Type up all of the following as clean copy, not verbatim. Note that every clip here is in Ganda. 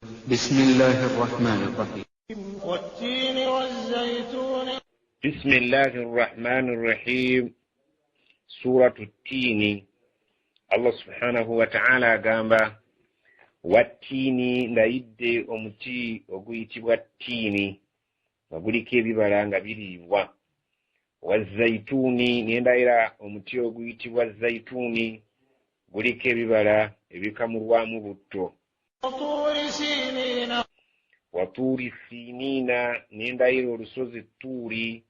بسم الله الرحمن الرحيم. والتين والزيتون. بسم الله الرحمن الرحيم. Suratu Ttiini. Allah subhanahu wataala agamba, wattiini, ndayidde omuti oguyitibwa ttiini nga guliko ebibala nga biriibwa, wazaituuni, nendayira omuti oguyitibwa zaituuni guliko ebibala ebikamulwamu butto, watuuri siiniina, nendayira olusozi Tuuri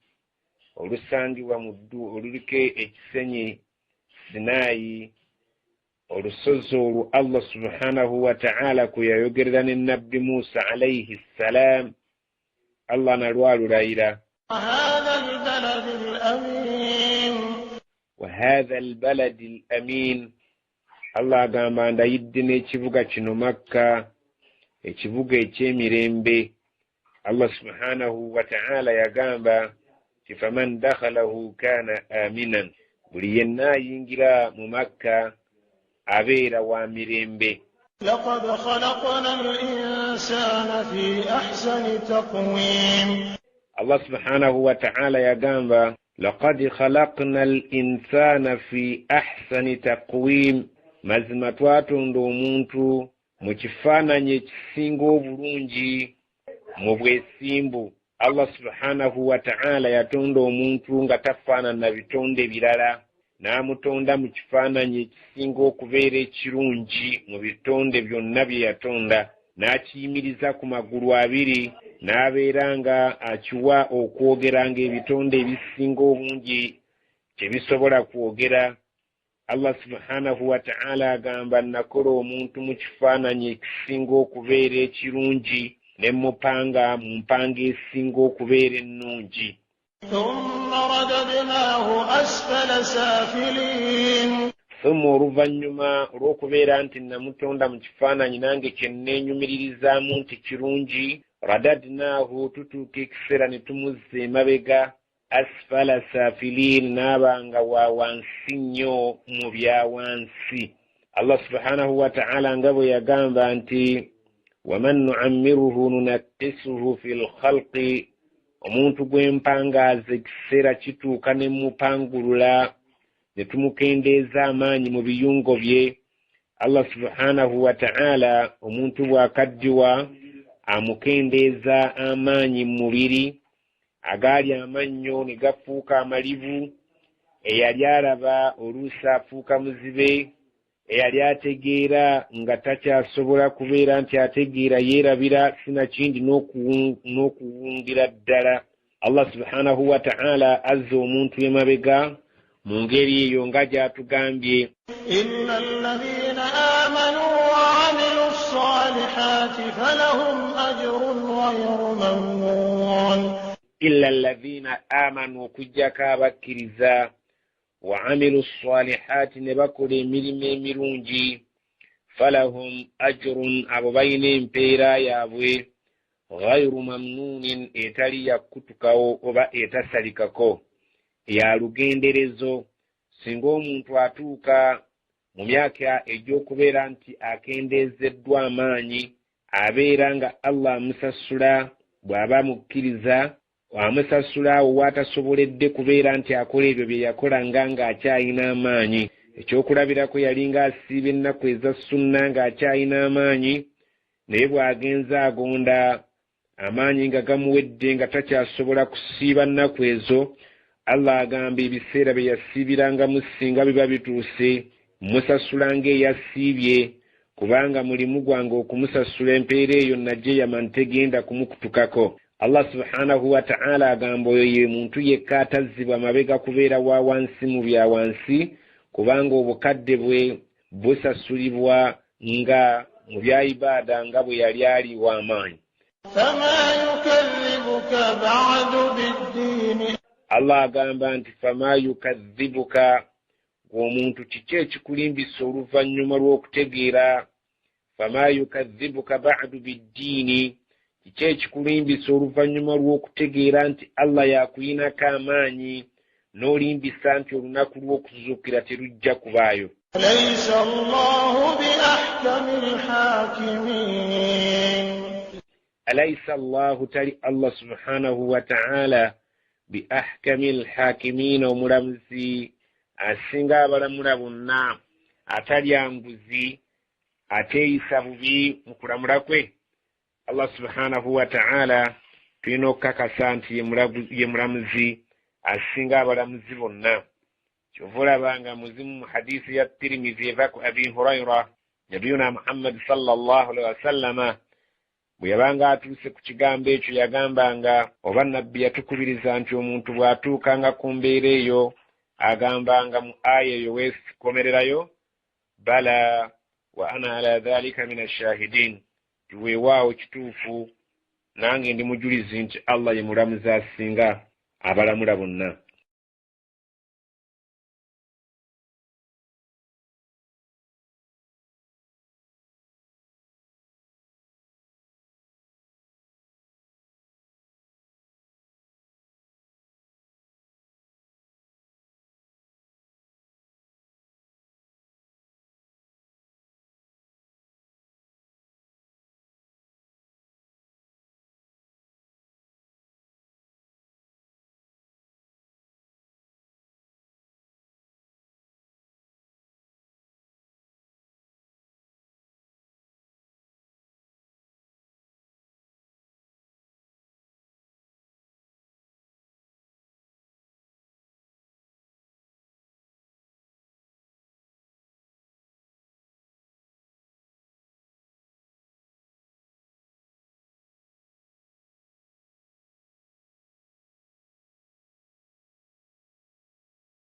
olusangibwa mu ddu oluliko ekisenyi Sinaayi, olusozi olwo Allah subhanahu wataala kwe yayogerera ne Nabbi Musa alaihi ssalam. Allah nalwalulayira. Wa hatha albaladi al amin. Allah agamba, ndayidde n'ekibuga kino Makka, ekibuga eky'emirembe. Allah subhanahu wataala yagamba ti faman dakhalahu kana aminan, buli yenna ayingira mu Makka abeera wa mirembe. Laqad khalaqna al-insana fi ahsani taqwim. Allah subhanahu wataala yagamba, laqad khalaqna al insana fi ahsani taqwim, mazima twatonda omuntu mu kifaananyi ekisinga obulungi mu bwesimbu. Allah subhanahu wataala yatonda omuntu nga tafaanana bitonde birala, n'amutonda mu kifaananyi ekisinga okubeera ekirungi mu bitonde byonna bye yatonda, n'akiyimiriza ku magulu abiri, n'abeera nga akiwa okwogera ng'ebitonde ebisinga obungi tebisobola kwogera. Allah subhanahu wataala agamba, nakola omuntu mu kifaananyi ekisinga okubeera ekirungi ne mupanga mu mpanga esinga okubeera ennungi. Thumma radadnahu asfala safilin. Thumma, oluvannyuma olw'okubeera nti namutonda mu kifaananyi nange kye nneenyumiririzaamu nti kirungi, radadnaahu, tutuuka ekiseera ne tumuzza emabega, asfala safilin, n'aba nga wa wansi nnyo mu bya wansi. Allah subhanahu wataala nga bwe yagamba nti waman nuammiruhu nunakkisuhu fi lkhalqi, omuntu gw'empangaaza ekiseera kituuka ne mupangulula ne tumukendeeza amaanyi mu biyungo bye. Allah subhanahu wataala omuntu bw'akaddiwa amukendeeza amaanyi mu mubiri, agaali amannyo ne gafuuka amalibu, eyali alaba oluusi afuuka muzibe, eyali ategeera nga takyasobola kubeera nti ategeera, yeerabira, sinakindi n'okuwungira ddala. Allah subhanahu wataala azza omuntu emabega mu ngeri eyo nga gy'atugambye. Illa alladhina amanu wa amilu ssalihati falahum ajrun ghayru mamnun. Illa alladhina amanu, okuggyako abakkiriza, wa amilu ssalihati, ne bakola emirimu emirungi, falahum ajrun, abo balina empeera yaabwe, ghairu mamnuunin, etali yakutukawo oba etasalikako, ya lugenderezo. Singa omuntu atuuka mu myaka egy'okubeera nti akendeezeddwa amaanyi, abeera nga Allah amusasula bw'aba mukkiriza, amusasula awo w'atasoboledde kubeera nti akola ebyo bye yakolanga ng'akyalina amaanyi. Ekyokulabirako, yalinga asiiba ennaku eza sunna ng'akyalina amaanyi, naye bw'agenza agonda amaanyi nga gamuwedde nga takyasobola kusiiba nnaku ezo, Allah agamba ebiseera bye yasiibirangamu singa biba bituuse, musasula ng'eyasiibye, kubanga mulimu gwange okumusasula empeera eyo najeyama ntegenda kumukutukako. Allah subhanahu wataala agamba oyo ye muntu yekka atazzibwa mabega kubeera wa wansi mu bya wansi, kubanga obukadde bwe busasulibwa nga mu bya ibaada nga bwe yali ali w'amaanyi. Fama yukadhibuka ba'du biddiini. Allah agamba nti fama yukadhibuka, gwe omuntu kiki ekikulimbisa oluvannyuma lw'okutegeera? Fama yukadhibuka ba'du biddiini, kiki ekikulimbisa oluvannyuma lw'okutegeera nti Allah yakuyinako amaanyi, n'olimbisa nti olunaku lw'okuzuukira terujja kubaayo? Alaysa Allahu bi ahkamil hakimin. Alaisa Allahu, tali Allah subhanahu wataala bi ahkami lhakimiina, omulamuzi asinga abalamula bonna, atalya nguzi, ateeyisa bubi mu kulamula kwe? Allah subhanahu wataala tulina okukakasa nti ye mulamuzi asinga abalamuzi bonna. Kyova olaba nga muzimu mu hadisi ya Tirimizi eva ku Abi Huraira, Nabiyuna Muhammadi sallallahu alaihi wasallama bwe yabanga atuuse ku kigambo ekyo yagambanga, oba Nabbi yatukubiriza nti omuntu bw'atuukanga ku mbeera eyo agambanga mu aya eyo weesikomererayo, bala wa ana ala dhalika min ashahidin, nti weewaawo kituufu, nange ndi mujulizi nti Allah ye mulamuzi asinga abalamula bonna.